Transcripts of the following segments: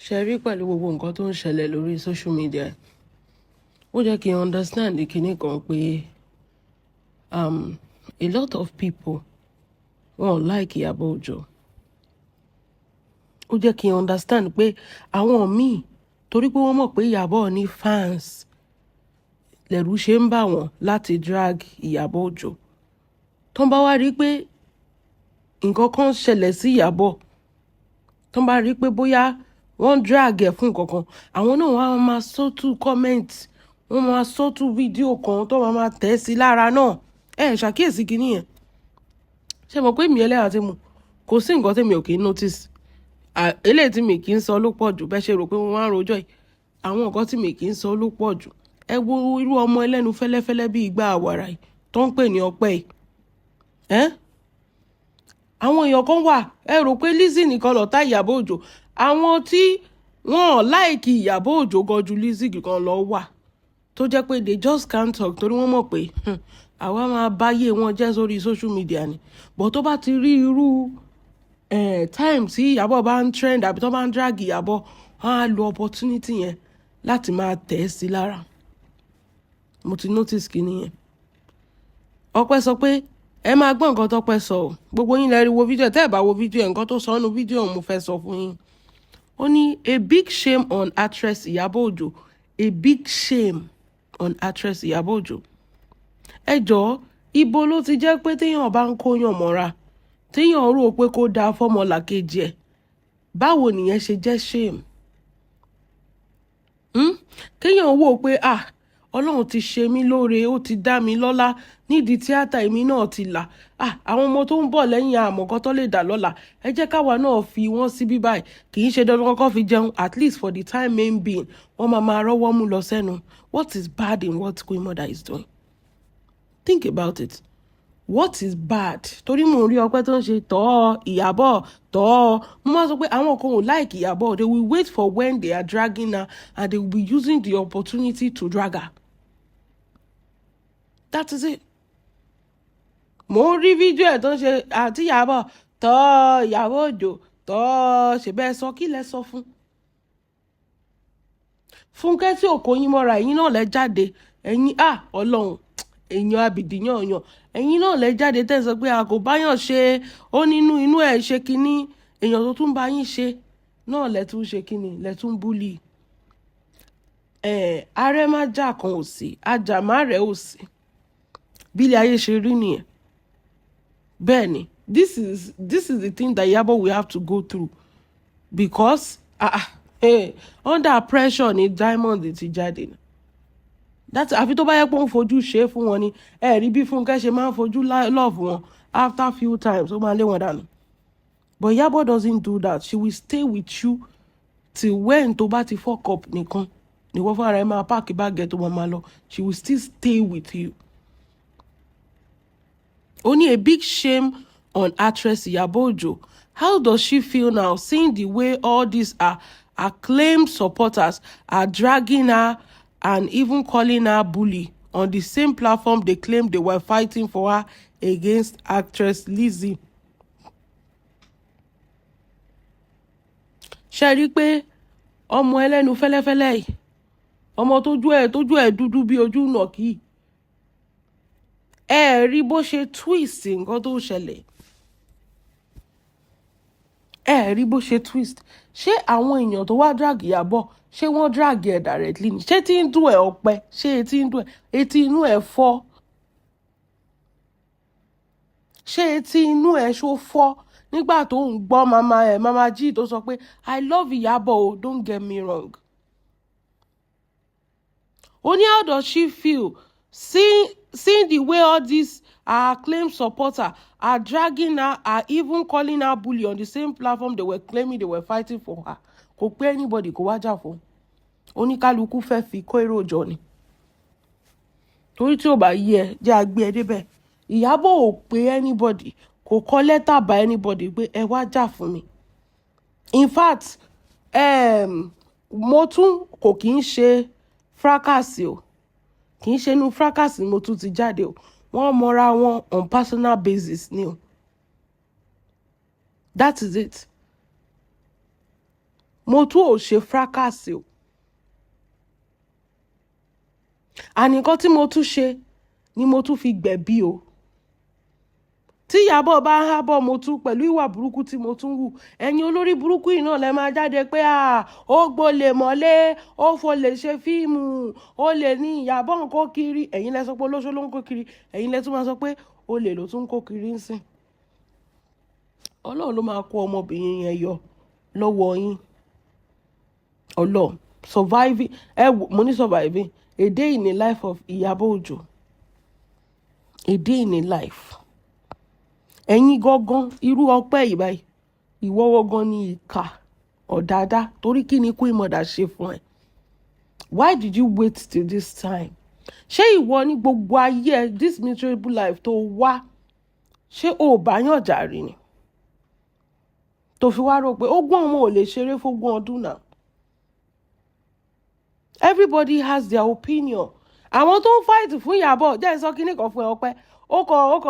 Ṣe rí pẹ̀lú gbogbo nǹkan tó ń ṣẹlẹ̀ lórí social media, ó jẹ́ kí n understand kinní kan pé a lot of people, wọn ò like Ìyábọ̀ Òjó. Ó jẹ́ kí n understand pé àwọn míì, torí pé wọ́n mọ̀ pé Ìyábọ̀ ní fans, lẹ̀rú ṣe ń bà wọ́n láti drag Ìyábọ̀ Òjó. Tó ń bá wá rí pé nǹkan kan ṣẹlẹ̀ sí Ìyábọ̀, tó ń bá rí pé bóyá wọ́n drag ẹ̀ fún nǹkan kan, àwọn náà wọ́n á máa sọ́tù comment, wọ́n máa sọ́tù fídíò kan tó máa tẹ̀ sí lára náà. Ẹ ṣàkíyèsí kinní yẹn. Ṣé mo pé mi ẹlẹ́yà tí mo kò sí nǹkan tí mi ò kì í notice? Eléyìí tí mi kì í sọ ló pọ̀ jù. Bẹ́ẹ̀ ṣe rò pé mo máa ń rojọ́ yìí, àwọn nǹkan tí mi kì í sọ ló pọ̀ jù. Ẹ wo irú ọmọ ẹlẹ́nu fẹ́lẹ́fẹ́lẹ́ bí igbá àwàrà yìí tó ń pè ní Ọpẹ́ yìí. Ẹ́ àwọn èèyàn kan wà, ẹ rò pé Lizzy nìkan lọ̀tá Ìyábọ̀ Òjó. Àwọn tí wọ́n like Ìyábọ̀ Òjó gan ju Lizzy gan lọ wà, tó jẹ́ pé they just can't talk, torí wọ́n mọ̀ pé àwa máa báyé wọn jẹ́ sórí social media ni. But tó bá ti rí irú time tí Ìyábọ̀ bá ń trend àbí tó bá ń drag Ìyábọ̀, wọ́n á lo opportunity yẹn láti máa tẹ̀ ẹ́ sí lára. Mo ti notice kìíní yẹn. Ọpẹ́ sọ pé, ẹ máa gbọ́ nǹkan tọ́pẹ́ sọ o. Gbogbo yín lẹ rí wo fídíò. Tẹ́ ẹ bá wo fídíò ẹ̀, nǹkan tó sọ nínú fídíò mo fẹ́ sọ fún yín. Ó ní, "A big shame on actress Ìyábọ̀ Òjó, a big shame on actress Ìyábọ̀ Òjó." Ẹ jọ̀ọ́, ibo ló ti jẹ́ pé téèyàn bá ń kóyàn mọ́ra, téèyàn rò pé kó dáa fọ́mọlàkejì ẹ̀, báwo nìyẹn ṣe jẹ́ shame? Kéèyàn wò pé, ah, Ọlọ́run ti ṣe mí lóore, ó ti dá mi lọ́lá nídìí tíátà, èmi náà ti là. Ah, àwọn ọmọ tó ń bọ̀ lẹ́yìn, àmọ̀kọ́ tó lè dà lọ́la, ẹ jẹ́ káwa náà fi wọ́n sí bí báyìí. Kì í ṣe dandan kọ́kọ́ fi jẹun, at least for the time main being, wọ́n máa máa rọ́wọ́ mú lọ sẹ́nu. What is bad in what Queen Mother is doing? Think about it. What is bad? Torí mò ń rí Ọpẹ́ tó ń ṣe tọ́ Ìyábọ̀ tọ́. Mo máa sọ pé àwọn kan ò like Ìyábọ̀. They will wait for when they are dragging her and they will be using the opportunity to drag her. That is it. Mò ń rí fídíò ẹ̀ tó ń ṣe àti Ìyábọ̀ tọ́, Ìyábọ̀ Òjó tọ́. Ṣe bẹ́ẹ̀ sọ, kí lẹ sọ fún Fúnkẹ́ tí ò kó yín mọ́ra? Ẹ̀yin náà lẹ jáde, ẹ̀yin, ah, Ọlọ́run, èèyàn abìdí yànyàn, ẹ̀yin náà lẹ jáde tẹ́ sọ pé a kò báyàn ṣe. Ó nínú inú ẹ̀ ṣe kínní, èèyàn tó tún bá yín ṣe náà lẹ tún ṣe kínní, lẹ tún bully ẹ̀. Arẹ́májà kan ò sí, ajàmárẹ̀ ò sí. Bí ilé ayé ṣe rí nìyẹn. Bẹ́ẹ̀ ni, this is the thing that Iyabo will have to go through because, ah, ah, hey, under pressure ni Diamond ti jáde ni that. Àfi tó bá yẹ pé ó ń fojú ṣe é fún wọn ni. Ẹ rí bí Fúnkẹ́ ṣe máa ń fojú love wọn, after few times, ó máa lé wọn dànù. But Iyabo doesn't do that. She will stay with you till when tó bá ti fuck up nìkan ni wọ́n fúnra ẹ máa pack bag ẹ̀ tó máa lọ. She will still stay with you. Ó ní, "A big shame on actress Iyabo Ojo. How does she feel now, seeing the way all these her acclaimed supporters are dragging her and even calling her bully on the same platform they claimed they were fighting for her against actress Lizzy?" Ṣe rí i pé ọmọ ẹlẹ́nu fẹ́lẹ́fẹ́lẹ́ yìí, ọmọ tójú ẹ̀ dúdú bí ojú nàkí, ẹ rí bó ṣe twist nǹkan tó ṣẹlẹ̀? Ẹ rí bó ṣe twist. Ṣé àwọn èèyàn tó wá drag Ìyábọ̀, ṣé wọ́n drag ẹ̀ directly ni? Ṣé tí ń dùn ẹ̀, Ọpẹ́? Ṣé etí ń dùn ẹ̀? Etí inú ẹ̀ fọ́? Ṣé etí inú ẹ̀ ṣó fọ́ nígbà tó ń gbọ́ mama ẹ̀, Mama G, tó sọ pé, "I love Ìyábọ̀ o, don't get me wrong"? Ó ní, how does she feel seeing the way all these her acclaimed supporters are dragging her, are even calling her bully on the same platform they were claiming they were fighting for her? Kò pé anybody kò wá jà fún. Oníkálukú fẹ́ fi kó èrò jọ ni, torí tí ò bá yí ẹ jẹ́ àgbé ẹ débẹ̀. Ìyábọ̀ ò pé anybody, kò kọ lẹ́tà bá anybody pé ẹ wá jà fún mi. In fact, mo tún kò kí ń ṣe fracas o, kì í ṣe inú fracas ni mo tún ti jáde o. Wọ́n mọra wọn on personal basis ni o. That is it. Mo tún ò ṣe fracas o. Àní nǹkan tí mo tún ṣe ni mo tún fi gbẹ̀bí o. Tí Ìyábọ̀ bá ń hábọ̀ mo tún pẹ̀lú ìwà burúkú tí mo tún hù, ẹ̀yin olórí burúkú yìí náà lẹ máa jáde pé à, ó gbolè mọ́lé, ó folè ṣe fíìmù, ó lè ní Ìyábọ̀ ń kó kiri. Ẹ̀yin lẹ sọ pé olóṣó ló ń kó kiri, ẹ̀yin lẹ tún máa sọ pé olè ló tún ń kó kiri ń sìn. Ọlọ́run ló máa kó ọmọbìnrin yẹn yọ lọ́wọ́ yín. Ọlọ́run, surviving, ẹ wò, mo ní surviving a day in the life of Ìyábọ̀ Òjó. A day in a life. Ẹ̀yin gangan, irú ọpẹ́ yìí báyìí, ìwọ gangan ni ìkà ọ̀dàdá, torí kí ni Queen Mother ṣe fún ẹ? Why did you wait till this time? Ṣé ìwọ ní gbogbo ayé ẹ, this miserable life tó wá, ṣé o ò bá yàn jàre ni? Tó fi wá rò pé ogún ọmọ ò lè ṣeré fógún ọdún náà. Everybody has their opinion. Àwọn tó ń fight fún Ìyábọ̀, jẹ́ ń sọ kíní kan fún ẹ, Ọpẹ́. Ó kàn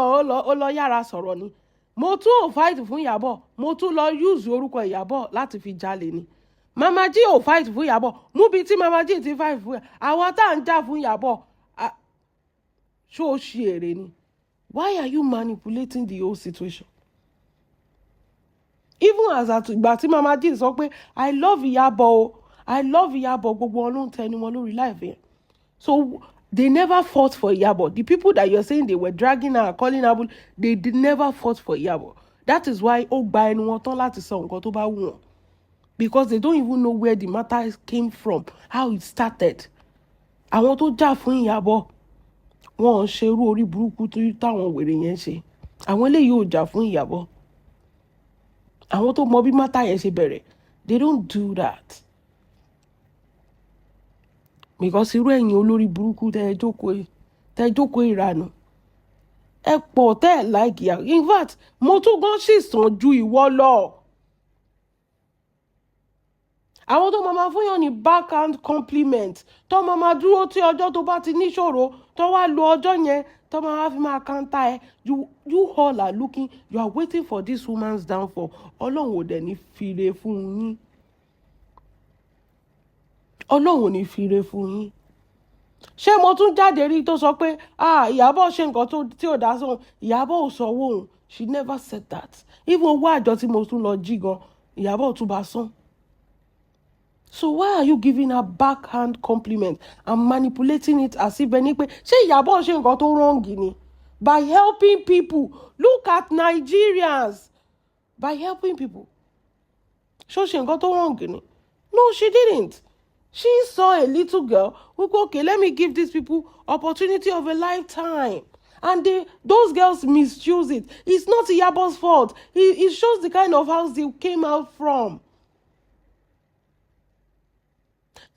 ó lọ yára sọ̀rọ̀ ni. Mo tún ò fight fún Ìyábọ̀, mo tún lọ use orúkọ Ìyábọ̀ láti fi jalè ni. Mama G ò fight fún Ìyábọ̀. Múbi tí Mama G ti fight fún ẹ. Àwọn tá à ń jà fún Ìyábọ̀, ṣó o ṣe èrè ni? Why are you manipulating the whole situation? Even as at ìgbà tí Mama G sọ pé, "I love Ìyábọ̀ o, I love Ìyábọ̀," gbogbo wọn ló ń tẹnu wọn lórí live yẹn. So they never fought for Ìyábọ̀. The people that you're saying they were dragging her, calling her, they did never fought for Ìyábọ̀. That is why ó gba ẹnu wọn tán láti sọ nǹkan tó bá wù wọ́n, because they don't even know where the matter came from, how it started. Àwọn tó jà fún Ìyábọ̀, wọn ò ṣerú orí burúkú táwọn wèrè yẹn ṣe. Àwọn eléyìí ò jà fún Ìyábọ̀. Àwọn tó mọ bí matter yẹn ṣe bẹ̀rẹ̀, they don't do that, because irú ẹ̀yin olórí burúkú tẹ́ ẹ jókòó ìranù, ẹ pọ̀ tẹ́ ẹ like ìyá. In fact, mo tún gan sì sàn ju ìwọ lọ. Àwọn tó máa ma fún yàn ní backhand compliment, tó máa ma dúró tí ọjọ́ tó bá ti níṣòro, tó wá lo ọjọ́ yẹn, tó máa wá fi máa counter ẹ. You all are looking, you are waiting for this woman's downfall. Ọlọ́run ò dẹ̀ ní fire fún yín. Ọlọ́run ò ní fire fún yín. Ṣé mo tún jáde rí tó sọ pé, ah, Ìyábọ̀ ṣe nǹkan tí ò dá sóhun, Ìyábọ̀ ò sanwó òun? She never said that. Even owó àjọ tí mo tún lọ jí gan, Ìyábọ̀ tún bá san. So why are you giving her backhand compliment and manipulating it as if ẹni pé ṣé Ìyábọ̀ ṣe nǹkan tó wrong ni? By helping people. Look at Nigerians. By helping people, ṣó ṣe nǹkan tó wrong ni? No, she didn't. She saw a little girl who go, "Okay, let me give these people opportunity of a lifetime," and they those girls misuse it. It's not Iyabo's fault. It shows the kind of house they came out from.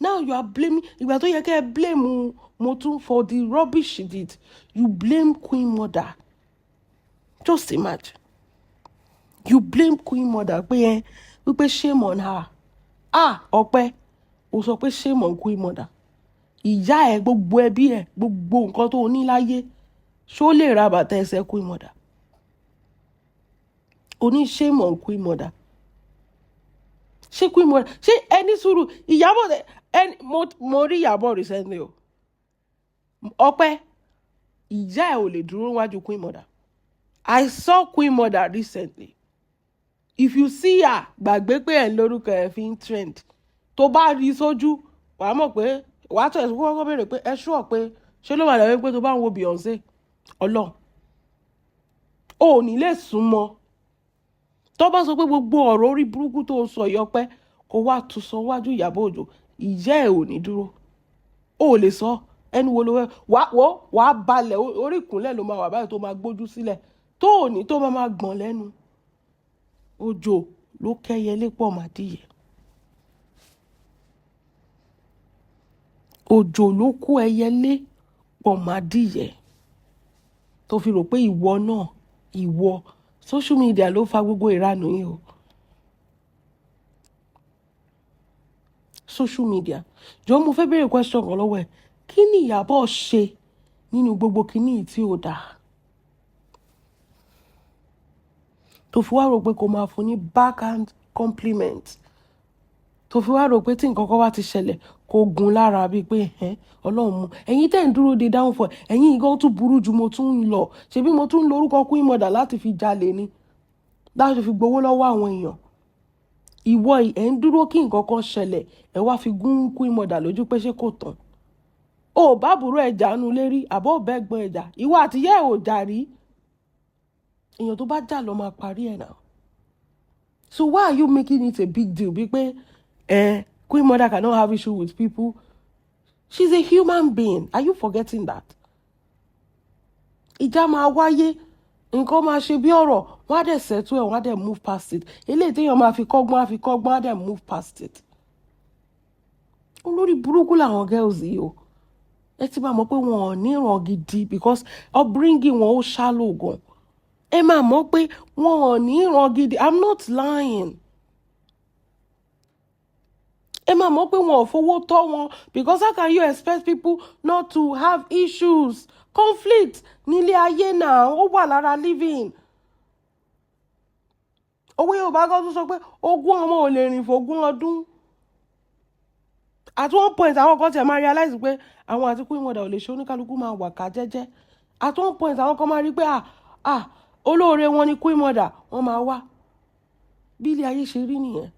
Now you are blaming, ìgbà tó yẹ kẹ́ ẹ blame Motun for the rubbish she did, you blame Queen Mother. Just imagine, you blame Queen Mother pé ẹ wípé shame on her. Ah, Ọpẹ́, o sọ pé shame on Queen Mother. Ìyá ẹ, gbogbo ẹbí ẹ, gbogbo nǹkan tó ní láyé, ṣó lè ra bàtà ẹsẹ̀ Queen Mother? O ní shame on Queen Mother. Ṣé Queen Mother, ṣé ẹni sùúrù Ìyábọ̀ ẹni mo rí Ìyábọ̀ recently o. Ọpẹ́, ìyá ẹ ò lè dúró níwájú Queen Mother. I saw Queen Mother recently. If you see her, gbàgbé pé ẹ̀ ń lórúkọ ẹ̀ fi ń trend. Tó bá rí sójú, wàá mọ̀ pé wàá tọ̀ ẹ̀ kọ́kọ́ béèrè pé ẹ ṣúọ̀ pé ṣé ló máa dàbí pé tó bá ń wo Beyonce. Ọlọ́run ò ní lè súnmọ́. Tó bá sọ pé gbogbo ọ̀rọ̀ orí burúkú tó sọ yọpẹ́ kó wá tún sọ wájú Ìyábọ̀ Òjó, ìyá ẹ̀ ò ní dúró. Ó lè sọ ẹnu wo ló fẹ́ wá wọ́, wàá balẹ̀ orí ìkúnlẹ̀ ló máa wà báyìí tó máa gbójú sílẹ̀ tó ò ní tó máa máa gbọ̀n lẹ́nu. Òjò ló kẹ́yẹlé pọ̀ màdìyẹ. Òjò ló kó ẹyẹlé pọ̀ mádìyẹ, tó fi rò pé ìwọ náà, ìwọ, social media ló fa gbogbo ìranù yìí o. Social media. Jọ, mo fẹ́ béèrè question kan lọ́wọ́ ẹ̀. Kí ni Ìyábọ̀ ṣe nínú gbogbo kíní tí ò dáa tó fi wá rò pé kó máa fún ní backhand compliment? Tó fi wá rò pé tí nǹkan kan bá ti ṣẹlẹ̀, kó gun lára bíi pé ẹ̀ Ọlọ́run mú ẹ̀yin tẹ́ ń dúró de downfall. Ẹ̀yin gan tún burú ju. Mo tún ń lọ ṣebí mo tún ń lo orúkọ Queen Mother láti fi jalè ni, láti fi gbowó lọ́wọ́ àwọn èèyàn. Ìwọ ẹ̀ ń dúró kí nǹkan kan ṣẹlẹ̀, ẹ wá fi gún Queen Mother lójú pé ṣé kò tán. O ò bá àbúrò ẹ̀ jà nu lérí, àbọ̀ ò bẹ́ẹ̀ gbọ́n ẹ̀jà, ìwọ àtìyẹ́ ẹ̀ ò jà rí. Èèyàn tó bá jà lọ máa parí ẹ̀ náà. So why are you making it a big deal bíi pé Queen Mother cannot have issue with people? She's a human being. Are you forgetting that? Ìjà máa wáyé, nǹkan máa ṣe bí ọ̀rọ̀, wọ́n á dẹ̀ settle ẹ̀, wọ́n á dẹ̀ move past it. Eléyìí téèyàn máa fi kọ́gbọ́n, á fi kọ́gbọ́n, á dẹ̀ move past it. Olórí burúkú làwọn girls yìí o. Ẹ ti máa mọ̀ pé wọn ò ní ìran gidi because upbringing wọn, ó shallow gan. Ẹ máa mọ̀ pé wọn ò ní ìran gidi. I'm not lying. Ẹ máa mọ̀ pé wọn ò fowó tọ́ wọn, because how can you expect people not to have issues, conflict nílé ayé náà? Ó wà lára living. Òwe Yorùbá kan tún sọ pé ogún ọmọ ò lè rìn fógún ọdún. At one point, àwọn kan tiẹ̀ máa realize pé àwọn àti Queen Mother ò lè ṣe, oníkálukú máa wà ká jẹ́jẹ́. At one point, àwọn kan máa rí pé, ah ah, olóore wọn ni Queen Mother, wọ́n máa wá. Bí ilé ayé ṣe rí nìyẹn.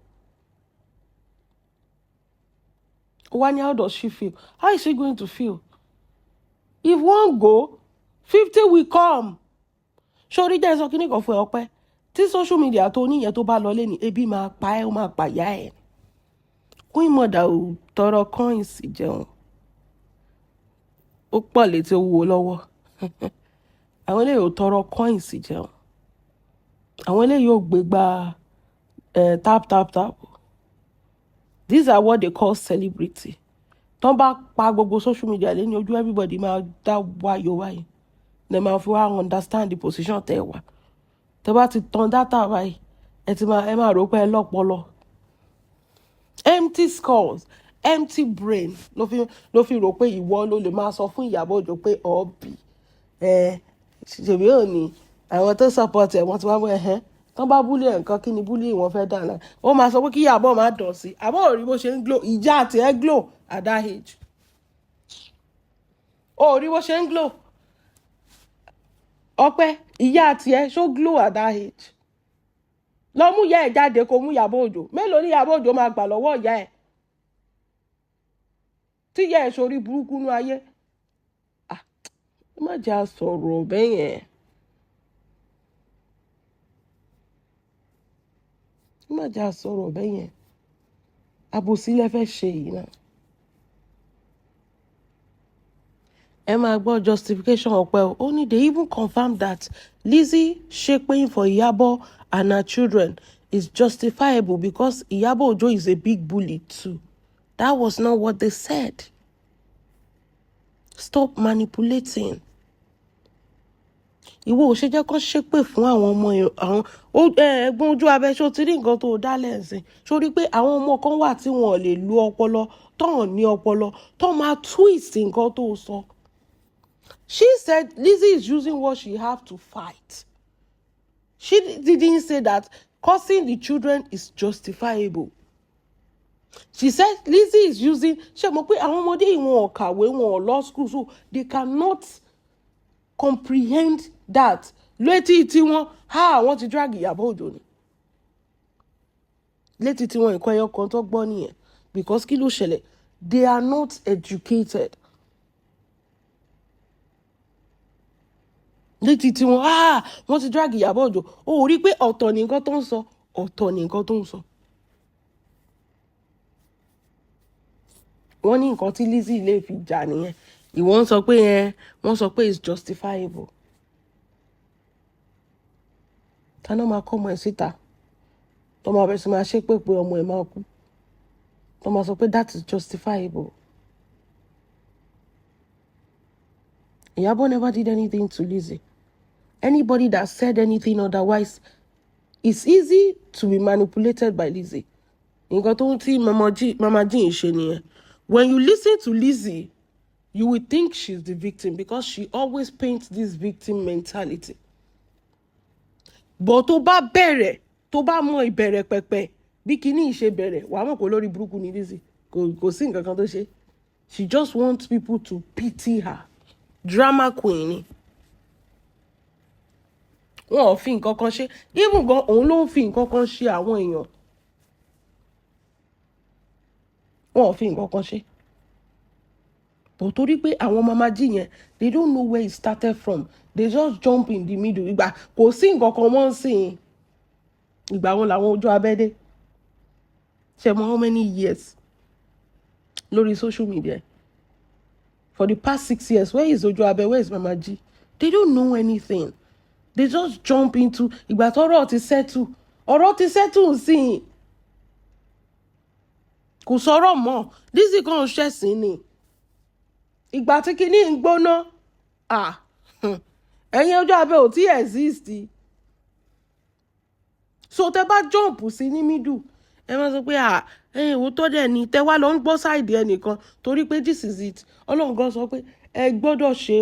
Ó wá ní, "How does she feel?" How is she going to feel? If one go, 50 will come. Sórí, jẹ́ sọ kíní kan fún ẹ, Ọpẹ́. Tí social media tó níyẹn tó bá lọ lé ní, ebi máa pa ẹ́, ó máa pa ìyá ẹ̀. Queen Mother ò tọrọ coins jẹun, ó pọ̀ létí, ó wúwo lọ́wọ́. Àwọn eléyìí ò tọrọ coins jẹun, àwọn eléyìí ò gbégbá tap tap tap. These are what they call celebrity. Tọ́n bá pa gbogbo social media lé ní ojú, everybody máa dá wáyò wáyé lè máa fi wá understand the position tẹ́ wà. Tẹ́ bá ti tan data báyìí, ẹ ti máa, ẹ máa rò pé ẹ lọ́pọlọ. Empty skulls, empty brain ló fi rò pé ìwọ ló lè máa sọ fún Ìyábọ̀ Òjó pé ọ̀ọ́bì ẹ ṣèbí ò ní àwọn tó support ẹ̀. Wọ́n ti wá mú ẹ̀hẹ́n tán bá bully ẹ̀ nǹkan. Kí ni bully wọn fẹ́ dà náà? Ó máa sọ pé kí Ìyábọ̀ má dàn sí àbọ̀ ò rí bó ṣe ń glow. Ìjà àti ẹ̀ glow at that age, ó rí bó ṣe ń glow. Ọpẹ́, ìyá àti ẹ̀ ṣó glow at that age? Lọ mú ìyá ẹ̀ jáde, kó mú Ìyábọ̀ Òjó. Mélòó ní Ìyábọ̀ Òjó máa gbà lọ́wọ́ ìyá ẹ̀ tí ìyá ẹ̀ ṣorí burúkú nú ayé? Ah, ẹ má jẹ́ a sọ̀rọ̀ bẹ́ẹ̀ yẹn. Ẹ má jẹ́ a sọ̀rọ̀ bẹ́ẹ̀ yẹn. Àbòsí lẹ fẹ́ ṣe yìí náà. Ẹ máa gbọ́ justification Ọpẹ́ o. Ó ní they even confirmed that Lizzy ṣépè for Iyabo and her children is justifiable because Iyabo Ojo is a big bully too. That was not what they said. Stop manipulating. Ìwọ ò ṣe jẹ́ kó ṣépè fún àwọn ọmọ àwọn ẹ̀gbọ́n ojú abẹ. Ṣó ti rí nǹkan tó dálẹ̀ ẹ̀sìn? Ṣó rí pé àwọn ọmọ kan wà tí wọn ò lè lu ọpọlọ, tó ní ọpọlọ, tó máa twist nǹkan tó sọ? She said Lizzy is using what she have to fight. She didn't say that cursing the children is justifiable. She said Lizzy is using. Ṣe mọ̀ pé àwọn ọmọdé yìí, wọn ò kàwé, wọn ò lọ school, so they cannot comprehend that. Létí tiwọn, ha, wọ́n ti drag Ìyábọ̀ Òjó ni. Létí tiwọn, nǹkan ẹyọ kan tó gbọ́ nìyẹn, because kí ló ṣẹlẹ̀? They are not educated. Létí tiwọn, ah, wọ́n ti drag Ìyábọ̀ Òjó. Ó rí pé ọ̀tọ̀ ní nǹkan tó ń sọ, ọ̀tọ̀ ní nǹkan tó ń sọ. Wọ́n ní nǹkan tí Lizzy lè fi jà nìyẹn. Ìwọ ń sọ pé ẹ wọ́n sọ pé it's justifiable. Taná máa kọ́ ọmọ ẹ̀ síta tó máa bẹ̀rẹ̀ sí máa ṣépè pé ọmọ ẹ̀ máa kú, tó máa sọ pé that is justifiable? Iyabo never did anything to Lizzy. Anybody that said anything otherwise, it's easy to be manipulated by Lizzy. Nǹkan tó ń tí Mama G ń ṣe nìyẹn. When you listen to Lizzy, you will think she's the victim because she always paints this victim mentality. But tó bá bẹ̀rẹ̀, tó bá mọ ìbẹ̀rẹ̀ pẹ̀pẹ̀ Bí kinní ṣe bẹ̀rẹ̀, wàá mọ̀ pé lórí burúkú ni Lizzy. Kò sí nǹkan kan tó ṣe. She just wants people to pity her. Drama queen ni. Wọn ò fi nǹkan kan ṣe. Even gan, òun ló ń fi nǹkan kan ṣe àwọn èèyàn. Wọn ò fi nǹkan kan ṣe. But torí pé àwọn Mama G yẹn, they don't know where it started from. They just jump in the middle. Ìgbà kò sí nǹkan kan wọ́n ń sìn. Ìgbà wọn làwọn ojú abẹ́dé ṣe mọ how many years lórí social media? For the past 6 years, where is Ojú Abẹ? Where is Mama G? They don't know anything. They just jump into. Ìgbà tọ́rọ̀ ti settle, ọ̀rọ̀ ti settle sí i, kò sọ̀rọ̀ mọ́. Lizzy kan ṣẹ̀sìn ni. Ìgbà tí kinní ń gbóná, ah, ẹ̀yin Ojú Abẹ ò tí exist. So tẹ bá jump sí ní middle, ẹ máa sọ pé, "Ah, ẹ̀yin òótọ́ dẹ̀ ni." Tẹ wá lọ ń gbọ́ side ẹnìkan torí pé this is it. Ọlọ́run gan sọ pé ẹ gbọ́dọ̀ ṣe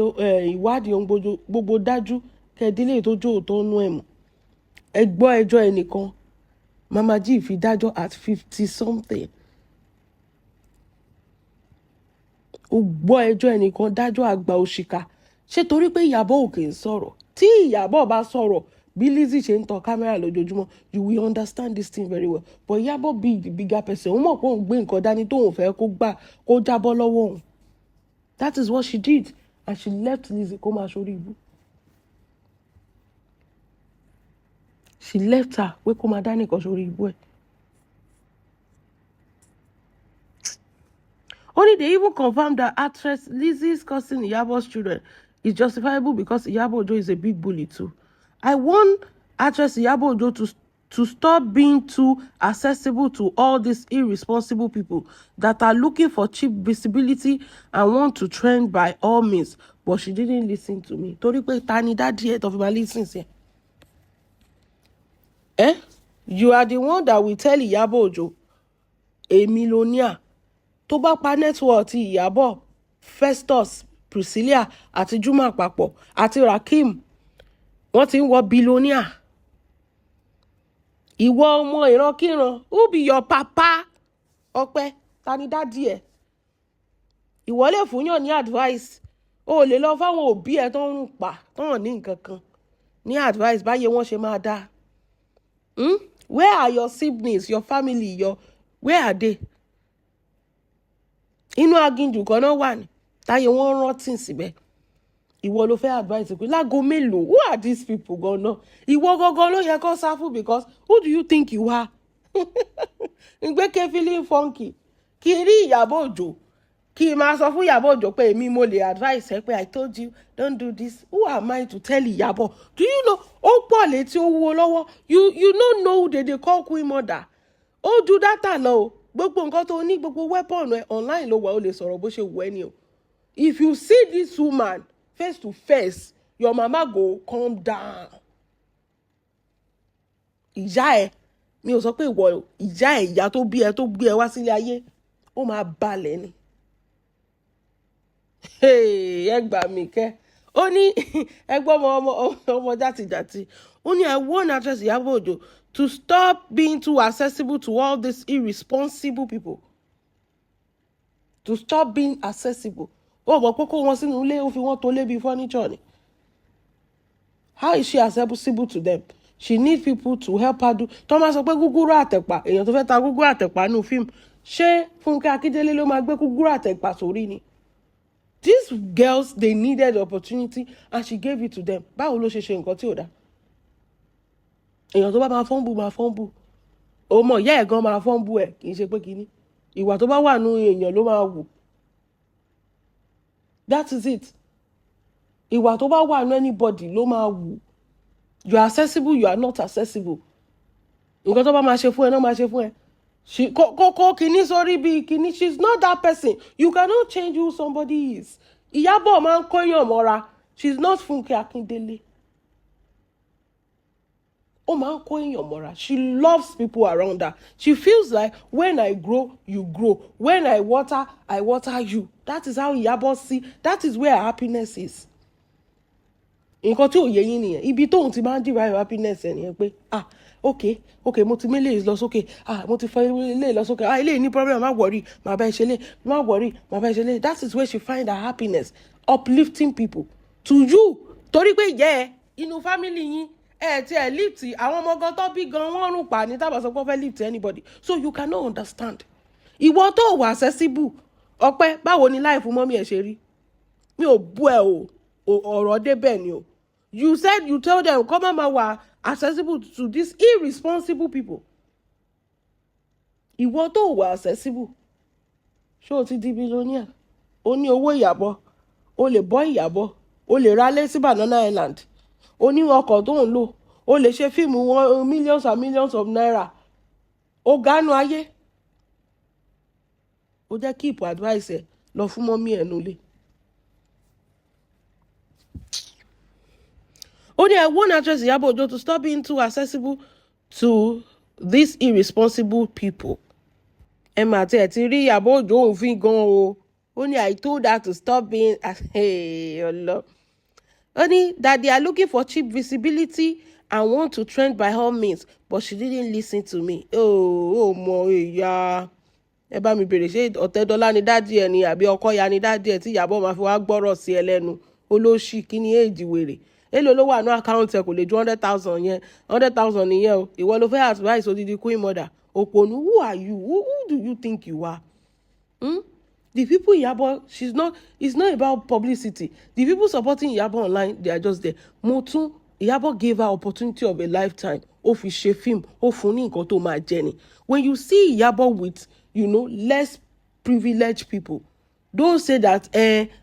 ìwádìí ohun gbogbo dájú, kẹ́ẹ̀dílé tó jó òótọ́ nú ẹ̀ mọ̀. Ẹ gbọ́ ẹjọ́ ẹnìkan. Mama G fi dájọ́ at 50 something. Ó gbọ́ ẹjọ́ ẹnìkan, dájọ́ àgbà òṣìkà. Ṣé torí pé Ìyábọ̀ ò kì í sọ̀rọ̀? Tí Ìyábọ̀ bá sọ̀rọ̀ bí Lizzy ṣe ń tan camera lójoojúmọ́, you will understand this thing very well. But Ìyábọ̀ be the bigger person. Òun mọ̀ pé òun gbé nǹkan dání tóun fẹ́ kó gbà kó jábọ́ lọ́wọ́ òun. That is what she did, and she left Lizzy kó máa ṣorí ibú. She left her pé kó máa dá nìkan ṣorí ibú ẹ̀. Only they even confirmed that actress Lizzy's cursing Iyabo's children is justifiable because Iyabo Ojo is a big bully too. I want actress Iyabo Ojo to stop being too accessible to all these irresponsible people that are looking for cheap visibility and want to trend by all means, but she didn't listen to me. Torí pé ta ni daddy ẹ̀ tó fi máa listen sí ẹ? Eh? You are the one that will tell Iyabo Ojo, a millionaire, tó bá pa network ti Ìyábọ̀, Festus, Priscilla àti Juma papọ̀ àti Rakim, wọ́n ti ń wọ billionaire. Ìwọ ọmọ ìrankíran, who be your papa? Ọpẹ́, ta ni daddy ẹ̀? Ìwọ lè fúnyàn ní advice. O lè lọ fáwọn òbí ẹ tó ń rùn pa, tó hàn ní nǹkan kan ní advice báyé wọn ṣe máa dáa. Hmm? Where are your siblings, your family, your where are they? Inú aginjù kan náà wà ní táyé wọn rántí síbẹ̀. Ìwọ ló fẹ́ advice pé láago mélòó? Who are these people gan-an? Ìwọ gangan ló yẹ kó sá fún, because who do you think you are? Ngbẹ́kẹ̀ feeling funky. Kí rí Ìyábọ̀ Òjó, kí n máa sọ fún Ìyábọ̀ Òjó pé èmi mo lè advice ẹ pé, "I told you, don't do this." Who am I to tell Ìyábọ̀? Do you know ó pọ̀ létí, ó wúwo lọ́wọ́? You no know who they dey call queen mother. Ó ju data lọ o. Gbogbo nǹkan tó ní, gbogbo weapon ẹ online ló wà. Ó lè sọ̀rọ̀ bó ṣe wù ẹ́ ni o. If you see this woman face to face, your mama go calm down. Ìyá ẹ, mi ò sọ pé ìwọ, ìyá ẹ, ìyá tó bí ẹ, tó gbé ẹ wá sílé ayé, ó máa balẹ̀ ni. Ẹ gbà mí kẹ́. Ó ní ẹgbọ́n ọmọ ọmọ ọmọ játijàti. Ó ní, "I warn actress Ìyábọ̀ Òjó to stop being too accessible to all these irresponsible people." To stop being accessible. Ó mọ̀ pé kó wọn sínú ilé, ó fi wọ́n tó lé bíi furniture ni. How is she accessible to them? She need people to help her do. Tó máa sọ pé gúgúrú àtẹ̀pà, èèyàn tó fẹ́ ta gúgúrú àtẹ̀pà nínú fíìmù, ṣé Fúnkẹ́ Akíndélé ló máa gbé gúgúrú àtẹ̀pà sórí ni? These girls, they needed opportunity and she gave it to them. Báwo ló ṣe ṣe nǹkan tí ò dáa? Èèyàn tó bá máa fọ́nbù máa fọ́nbù. Ọmọ ìyá ẹ̀ gan máa fọ́nbù ẹ̀. Kì í ṣe pé kínní, ìwà tó bá wà nù èèyàn ló máa wù. That is it. Ìwà tó bá wà nù anybody ló máa wù. You are accessible, you are not accessible, nǹkan tó bá máa ṣe fún ẹ náà máa ṣe fún ẹ. Kókó kínní sórí bíi kínní. She is not that person. You cannot change who somebody is. Ìyábọ̀ máa ń kóyàn mọ́ra. She is not Fúnkẹ́ Akíndélé. Ó máa ń kó èèyàn mọ́ra. She loves people around her. She feels like, when I grow, you grow. When I water, I water you. That is how Ìyábọ̀ see. That is where her happiness is. Nǹkan tí ò yé yín nìyẹn. Ibi tóun ti máa ń derive happiness ẹ̀ nìyẹn pé, ah, Okay, mo ti mélèé lọ sókè. Ah, mo ti fọ ilé lọ sókè. Ah, ilé ní problem, má worry, má bá ẹ ṣe lé, má worry, má bá ẹ ṣe lé. That is where she find her happiness, uplifting people. To you, torí pé ìyá ẹ inú family yín, ẹ ti ẹ lift àwọn ọmọ gan tó bí gan, wọ́n rùn pa ní tábà sọ pé wọ́n fẹ́ lift anybody, so you cannot understand. Ìwọ tó wà accessible, ọpẹ́, báwo ni life mummy ẹ̀ ṣe rí? Mi ò bú ẹ o, ọ̀rọ̀ débẹ̀ ni o. You said you tell them kọ́ má máa wà accessible to these irresponsible people. Ìwọ tó wà accessible, ṣé o ti di billionaire? O ní owó Ìyàbọ̀, o lè bọ́ Ìyàbọ̀, o lè ralé sí Banana Island, o ní ọkọ̀ tó ń lò, o lè ṣe fíìmù wọn millions and millions of naira, o ganu ayé. O jẹ́ keep advice ẹ̀ lọ fún mummy ẹ̀ nulẹ̀. Ó ní, "I warn actress Iyabo Ojo to stop being too accessible to these irresponsible people." Ẹ mà tiẹ̀ ti rí Ìyábọ̀ Òjó òun fín gan o. Ó ní, "I told her to stop being." Ọlọ, ó ní that they are looking for cheap visibility and want to trend by all means, but she didn't listen to me. Ó mọ ìyá ẹ bá mi bèrè, ṣé Ọ̀tẹ́dọ́lá ni daddy ẹ ni àbí Ọkọ̀yà ni daddy ẹ tí Ìyábọ̀ máa fi wá gbọ́rọ̀ sí ẹ lẹ́nu? Olóṣì, kí ni èjì wèrè? Èlò ló wà ní account ẹ? Kò lè ju 100,000 yẹn, 100,000 nìyẹn o. Ìwọ ló fẹ́ advice odidi queen mother òpònú. Who are you? Who do you think you are? Hmm? The people Iyabo, she's not, it's not about publicity. The people supporting Iyabo online, they are just there. Mo tún Iyabo gave her opportunity of a lifetime. Ó fi ṣe fíìmù, ó fún ní nǹkan tó máa jẹ ni. When you see Iyabo with less privileged people, don't say that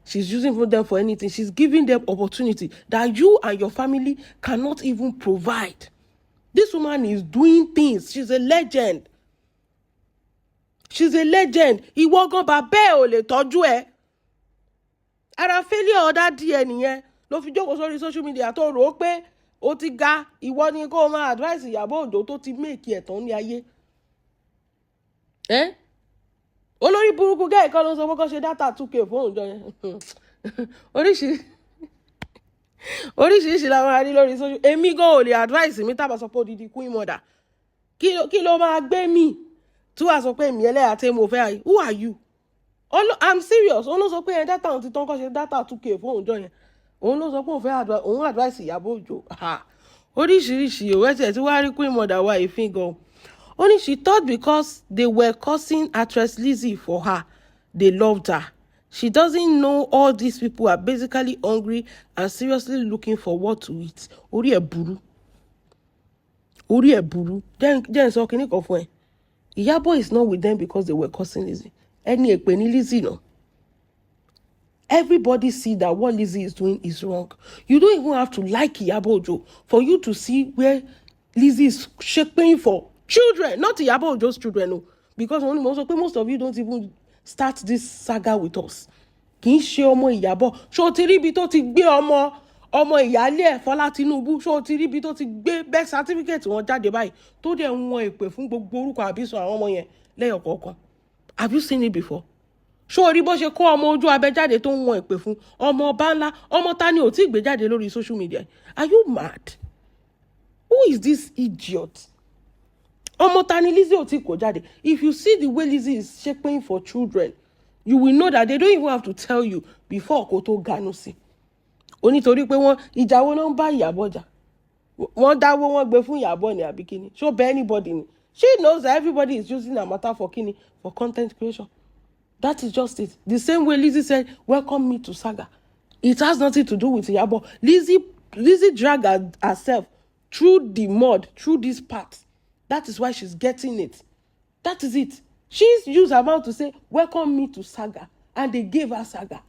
she's using for them for anything. She's giving them opportunity that you and your family cannot even provide. This woman is doing things. She's a legend. She's a legend. Ìwọ gan, bàbá ẹ ò lè tọ́jú ẹ. Ara failure ọ̀dà díẹ̀ nìyẹn ló fi jókòó sórí social media tó rò ó pé ó ti ga. Ìwọ ni kó o máa advice Ìyábọ̀ Òjó tó ti make ẹ̀ tán ní ayé ẹ́. Olórí burúkú gẹ́gẹ́ kan ló ń sọ pé kó ṣe data 2K fún òǹjọ yẹn. Oríṣiríṣi làwọn arí lórí social. Èmi gan ò lè advice mi tábà sọ pé odidi queen mother, kí ló máa gbé mi tí wàá sọ pé èmi ẹlẹ́yà tí mo fẹ́ àyè? Who are you? I'm serious. Òun ló sọ pé ẹ data òun ti tán, kó ṣe data 2K fún òǹjọ yẹn. Òun ló sọ pé òun fẹ́ òun advice Ìyábọ̀ Òjó. Oríṣiríṣi òwe tiẹ̀ tí wàá rí queen mother wa ìfín gan. Ó ní she thought because they were cursing actress Lizzy for her, they loved her. She doesn't know all these people are basically hungry and seriously looking for what to eat. Orí ẹ̀ burú, orí ẹ̀ burú. Jẹ́ n sọ kinní kan fún ẹ. Ìyábọ̀ is not with them because they were cursing Lizzy. Ẹni èpè ní Lizzy náà. Everybody see that what Lizzy is doing is wrong. You don't even have to like Iyabo Ojo for you to see where Lizzy is shaping for children, not Iyabo Ojo's children o, because wọ́n ní mo sọ pé most of you don't even start this saga with us. Kì í ṣe ọmọ Ìyábọ̀. Ṣé o ti rí ibi tó ti gbé ọmọ ọmọ ìyáálé ẹ̀, Fọlá Tinubu? Ṣé o ti rí ibi tó ti gbé birth certificate wọn jáde báyìí, tó dẹ̀ ń wọn èpè fún gbogbo orúkọ àbísọ àwọn ọmọ yẹn lẹ́yọ̀ kọ̀ọ̀kan? Have you seen it before? Ṣó o rí bó ṣe kó ọmọ ojú abẹ jáde tó ń wọn èpè fún ọmọ ọba ńlá? Ọmọ ta ni ò tí ì gbé jáde lórí social media? Are you mad? Who is this idiot? Ọmọ ta ni Lizzy ò tí kó jáde? If you see the way Lizzy is shaping for children, you will know that they don't even have to tell you before kó tó ganu sí o. Nítorí pé wọ́n ìjà wo náà ń bá Ìyábọ̀ jà? Wọ́n dáwó, wọ́n gbé fún Ìyábọ̀ ní àbí kíni? Ṣó bẹ́ anybody ni? She knows that everybody is using her matter for kíni? For content creation. That is just it. The same way Lizzy said, "Welcome me to saga," it has nothing to do with Ìyábọ̀. Lizzy drag herself through the mud, through this part. That is why she's getting it. That is it. She's used her mouth to say, "Welcome me to saga," and they gave her saga.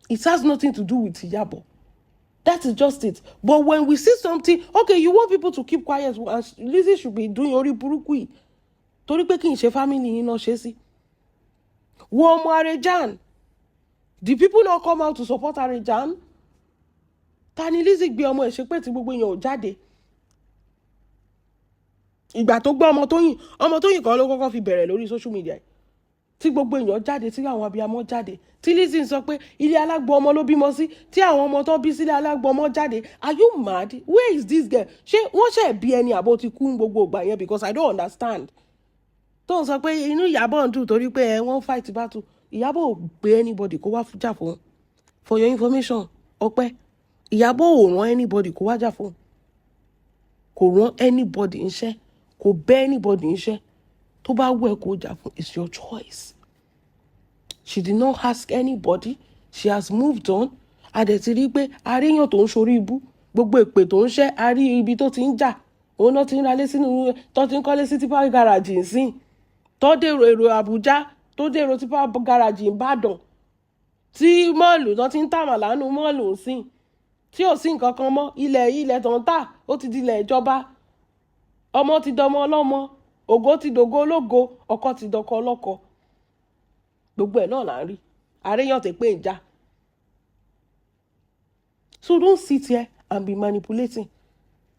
It has nothing to do with Iyabo. That is just it. But when we see something, okay, you want people to keep quiet and Lizzy should be doing orí burúkú yìí torí pé kì í ṣe family yín náà ṣe sí. Wo ọmọ Arejan. The people not come out to support Arejan. Ta ni Lizzy gbé ọmọ ẹ̀ ṣe pé tí gbogbo èèyàn ò jáde? Ìgbà tó gbé ọmọ Tóyìn, ọmọ Tóyìn kan ló kọ́kọ́ fi bẹ̀rẹ̀ lórí social media. Tí gbogbo èèyàn jáde, tí àwọn abiyamọ jáde, tí Lizzy sọ pé ilé alágbo ọmọ ló bímọ sí, tí àwọn ọmọ tó bí sílé alágbo ọmọ jáde. Are you mad? Where is this girl? Ṣé wọ́n ṣe bí ẹni àbó ti kú gbogbo ìgbà yẹn? Because I don't understand. Tó ń sọ pé inú Ìyábọ̀ ń dùn torí pé ẹ wọ́n fight battle. Ìyábọ̀ ò gbé anybody kó wá jà fún. For your information, Ọpẹ́, Ìyábọ̀ ò rán anybody kó wá jà fún. Kò rán anybody ńṣẹ́, kò bẹ́ anybody ńṣẹ́. Tó bá wù ẹ́ kó jà fún, it's your choice. She did not ask anybody. She has moved on. A dẹ̀ ti rí pé aríyàn tó ń ṣorí ibú, gbogbo èpè tó ń ṣẹ́, a rí ibi tó ti ń jà. Òun náà ti ń ralé sínú, tó ti ń kọ́lé sí tipper garage nsìn, tó dèrò èrò Àbújá, tó dèrò tipper garage Ìbàdàn, tí mall tó ti ń tàmàlà nù mall nsìn, tí ò sí nǹkan kan mọ́. Ilẹ̀, ilẹ̀ tó ń tà, ó ti di ilẹ̀ ìjọba. Ọmọ ti dọmọ ọlọ́mọ, ògo ti dògo ológo, ọkọ ti dọkọ ọlọ́kọ. Gbogbo ẹ̀ náà là ń rí àríyàn tẹ pé ń já. So don't sit here and be manipulating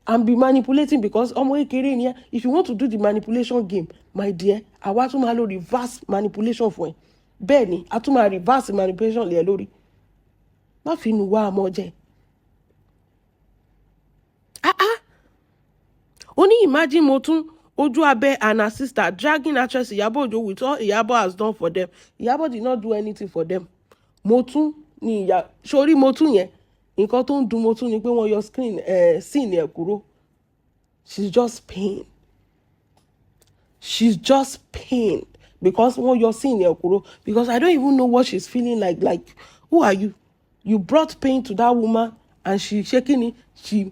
and be manipulating, because ọmọ kékeré ni ẹ. If you want to do the manipulation game, my dear, àwa tún máa lo reverse manipulation fún ẹ. Bẹ́ẹ̀ ni, a tún máa reverse manipulation lé ẹ lórí. Má fi inú wá àmọ́ jẹ. Ah ah, ó ní imagine mo tún ojú abẹ and her sister dragging actress Iyabo Ojo with all Iyabo has done for them. Iyabo did not do anything for them. Mo tún ní ìyá sórí mo tún yẹn. Nǹkan tó ń dùn mo tún ni pé wọ́n yọ screen scene ẹ̀ kúrò. She's just pain, she's just pain because wọ́n yọ scene ẹ̀ kúrò, because I don't even know what she's feeling like. Like, who are you? You brought pain to that woman and she ṣe kí ni? She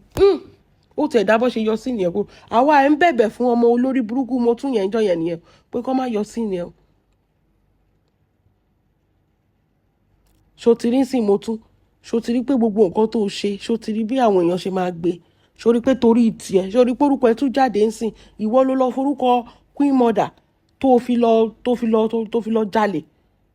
ó tẹ̀ dábọ́ ṣe yọ scene yẹn kúrò. Àwa ẹ̀ ń bẹ̀bẹ̀ fún ọmọ olórí burúkú mo tún yẹn jọ yẹn nìyẹn pé kó má yọ scene yẹn o. Ṣó ti rí sí mo tún? Ṣó ti rí pé gbogbo nǹkan tó ṣe, ṣó ti rí bí àwọn èèyàn ṣe máa gbé? Ṣó rí pé torí tiẹ̀, ṣó rí pé orúkọ ẹ tún jáde ń sìn? Ìwọ ló lọ forúkọ queen mother tó fi lọ jalè.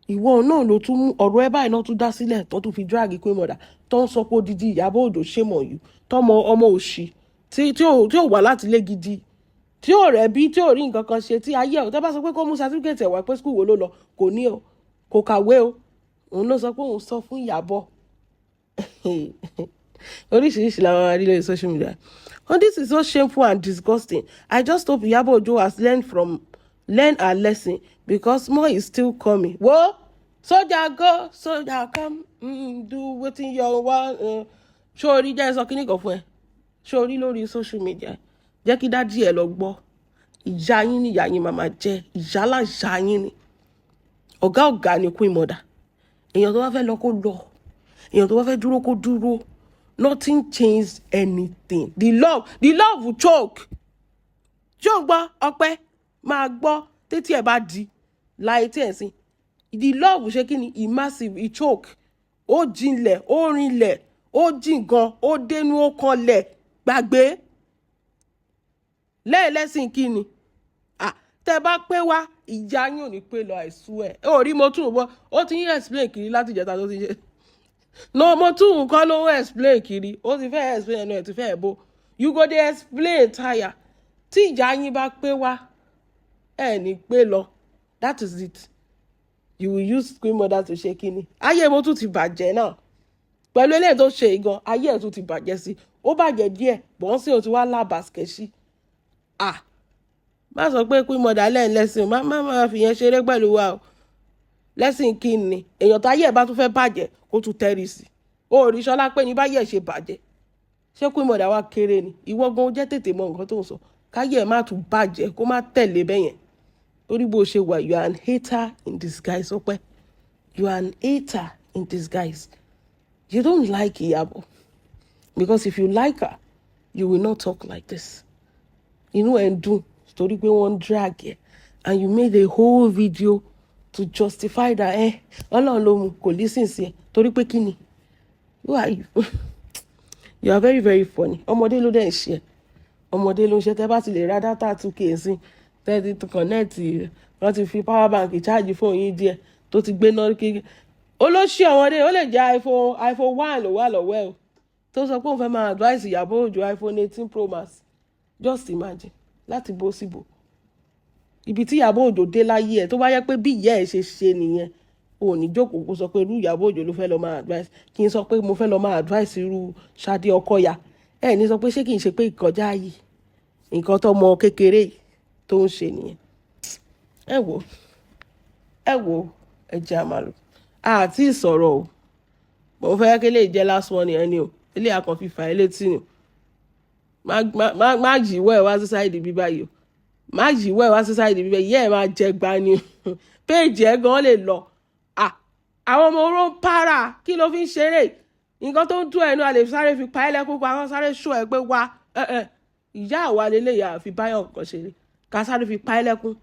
Ìwọ náà ló tún mú ọ̀rọ̀ ẹ báyìí náà tún dá sílẹ̀, tó tún fi drag queen mother, tó ń sọ pé odidi Ìyábọ̀ Òjó, shame on you. Tọmọ ọmọ òṣì tí ò wá láti ilé gidi, tí ò rẹ̀ bí, tí ò rí nǹkan kan ṣe, tí ayé ẹ̀ tó bá sọ pé kó mú certificate ẹ̀ wá pé school wo ló lọ, kò ní o, kò kàwé o. Òun ló sọ pé òun sọ fún Ìyábọ̀. Oríṣiríṣi làwọn máa rí lórí social media. Oh, this is so shameful and disgusting. I just hope Iyabo Ojo has learned from learn her lesson, because more is still coming. Wo, soldier go, soldier come, do wetin you want. Ṣó rí, jẹ́ sọ kíní kan fún ẹ. Ṣó rí lórí social media, jẹ́ kí daddy ẹ lọ gbọ́. Ìyá yín ni, ìyá yín máa jẹ́ ìyálà ìyá yín ni. Ọ̀gá, ọ̀gá ni queen mother. Èèyàn tó bá fẹ́ lọ kó lọ, èèyàn tó bá fẹ́ dúró kó dúró. Nothing changed anything. The love, the love will choke. Ṣé o gbọ́? Ọpẹ́ máa gbọ́ tètè ẹ̀ bá di láì tí ẹ̀ sìn. The love ṣe kí ni? E massive, e choke. Ó jinlẹ̀, ó rinlẹ̀, ó jìn gan, ó dénú, ó kanlẹ̀. Gbàgbé lẹ́ẹ̀lẹ́sìn kí ni? Ah, tẹ́ bá pé wá, ìyá yín ò ní pé lọ àìsú ẹ̀. Ó rí mo tún bọ́, ó ti ń explain kiri láti ìjẹta tó ti ṣe. No, mo tún nǹkan ló ń explain kiri. Ó ti fẹ́ explain, ẹnu ẹ̀ ti fẹ́ bó. You go dey explain tire. Tí ìyá yín bá pé wá, ẹ ní pé lọ. That is it. You will use queen mother to ṣe kíni? Ayé mo tún ti bàjẹ́ náà pẹ̀lú eléyìí tó ṣe gan. Ayé ẹ̀ tún ti bàjẹ́ sí. Ó bàjẹ́ díẹ̀ bọ́n sí, o ti wá lábàskẹ̀ sí. Ah, má sọ pé queen mother lẹ́yìn lẹ́sìn. Má má má fi yẹn ṣeré pẹ̀lú wa o. Lẹ́sìn kí ni? Èèyàn tó ayé ẹ̀ bá tún fẹ́ bàjẹ́, kó tún tẹ́rì sí. O rí Ṣọlá pé ní báyẹ̀ ṣe bàjẹ́. Ṣé queen mother wa kéré ni? Ìwọ gan jẹ́ tètè mọ nǹkan tó ń sọ, káyé ẹ̀ má tún bàjẹ́, kó má tẹ̀lé bẹ́yẹn. Torí bó ṣe wà, you are an hater in disguise. Ọpẹ́, you are an hater in disguise. You don't like Iyabo, because if you like her, you will not talk like this. Inú ẹ̀ ń dùn torí pé wọ́n drag ẹ̀, and you made a whole video to justify that. Ẹ Ọlọ́run ló mú kò listen sí ẹ torí pé kí ni? Who are you? You are very, very funny. Ọmọdé ló dẹ̀ ń ṣe ẹ, ọmọdé ló ń ṣe. Tẹ́ bá ti lè ra data 2K sí, tẹ́ ti connect, wọ́n ti fi power bank charge fóònù yín díẹ̀ tó ti gbé náà kiri. Olóṣì ọmọdé, ó lè jẹ́ iPhone 1 ló wà lọ́wọ́ ẹ̀ o, tó sọ pé òun fẹ́ máa advice Ìyábọ̀ Òjó, iPhone 18 Pro Max. Just imagine, láti bó síbò. Ibi tí Ìyábọ̀ Òjó dé láyé ẹ̀, tó bá yẹ pé bí ìyá ẹ̀ ṣe ṣe nìyẹn, o ò ní jókòó kó sọ pé irú Ìyábọ̀ Òjó ló fẹ́ lọ máa advice. Kí n sọ pé mo fẹ́ lọ máa advice irú Ṣadé Ọkọ̀yà, ẹ ní sọ pé ṣé kì í ṣe pé ìkọjá yìí, nǹkan tó mọ kékeré tó ń ṣe nìyẹn. Ẹ wò, ẹ wò, ẹ jẹ́ àmàlù àti ìsọ̀rọ̀ o. Mo fẹ́ kí lè jẹ́ last one yẹn ni o. Ilé akàn fi fà ẹ́ létí ni. Má yíwọ́ ẹ̀ wá sí side bí báyìí o. Má yíwọ́ ẹ̀ wá sí side bí báyìí. Ìyá ẹ̀ máa jẹ gba ni o. Péèjì ẹ̀ gan lè lọ. Àwọn ọmọ oró ń para. Kí ló fi ń ṣeré? Nǹkan tó ń dún ẹnu, a lè sáré fi pa ẹ́ lẹ́kún pa, kán sáré ṣó ẹ pé wá. Ìyá àwa lélẹ́yà àfi báyọ̀ kan ṣeré, ká sáré fi pa ẹ́ lẹ́kún.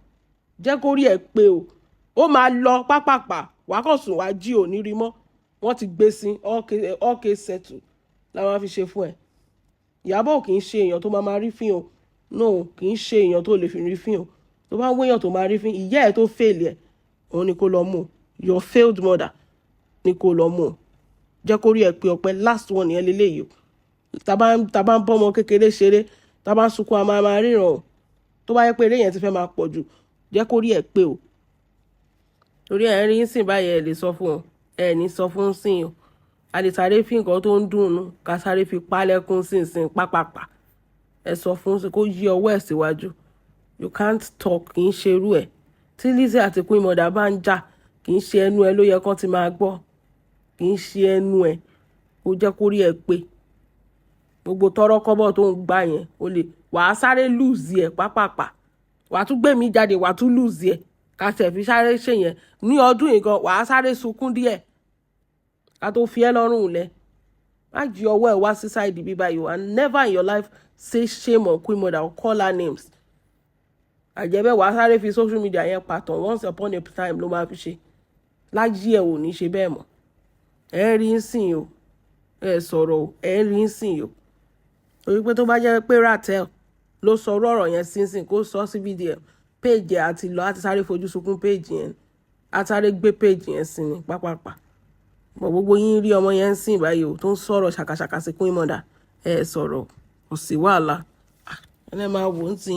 Jẹ́ kó rí ẹ pé o, ó máa lọ pápápá. Wàá kàn sùn, wàá jí, ò ní rí mọ́. Wọ́n ti gbé sí all case settle làwọn fi ṣe fún ẹ. Ìyábọ̀ kì í ṣe èèyàn tó máa rí fín o. No, kì í ṣe èèyàn tó lè fi rí fín o. Tó bá ń wéyàn tó máa rí fín, ìyá ẹ̀ tó fail ẹ̀, òun ni kó lọ mú o. Your failed mother ni kó lọ mú o. Jẹ́ kó rí ẹ pé ọpẹ́. Last one yẹn lélẹ́yìí o. Tá bá ń bọ́mọ kékeré ṣeré, tá bá ń sunkún, a máa máa ríran o. Tó bá yẹ pé eré yẹn ti fẹ́ máa pọ̀ jù, jẹ́ kó rí ẹ pé o. Torí ẹ̀ ń rí sìn báyìí, ẹ lè sọ fún ọ, ẹ ní sọ fún sìn o. A lè sáré fi nǹkan tó ń dùn ún, ká sáré fi pálẹ́kún sínsìn pápápá. Ẹ sọ fún sí kó yí ọwọ́ ẹ̀ síwájú. You can't talk. Kì í ṣerú ẹ̀. Tí Lizzy àti Queen Mother bá ń jà, kì í ṣe ẹnu ẹ ló yẹ kán ti máa gbọ́. Kì í ṣe ẹnu ẹ. Kó jẹ́ kó rí ẹ pé gbogbo tọrọ kọ́bọ̀ tó ń gbà yẹn, o lè wàá sáré lose ẹ pápápá. Wàá tún gbé mi jáde, wàá tún lose ẹ. Ká tẹ̀ fi sáré ṣe yẹn ní ọdún yìí gan, wàá sáré sunkún díẹ̀ ká tó fi ẹ́ lọ́rùn lẹ̀. Má jí ọwọ́ ẹ̀ wá sí side bí báyìí o. And never in your life say shame on Queen Mother or call her names. Àjẹbẹ́, wàá sáré fi social media yẹn pàtàn. Once upon a time ló máa fi ṣe láyé ẹ̀, ò ní ṣe bẹ́ẹ̀ mọ́. Ẹ rí ń sìn o, ẹ sọ̀rọ̀ o, ẹ rí ń sìn o. Torí pé tó bá jẹ́ pé Ratel ló sọ ọ̀rọ̀ yẹn sínsìn, kó sọ sí fídíò péèjì àti lọ, àti sáré fojú sunkún péèjì yẹn, àti sáré gbé péèjì yẹn sí ni pápápá. Bọ̀ gbogbo yín rí ọmọ yẹn ń sìn báyìí o, tó ń sọ̀rọ̀ ṣàkàṣàkà sí Queen Mother. Ẹ sọ̀rọ̀, kò sí wàhálà. Ẹ máa wò ó ń tì.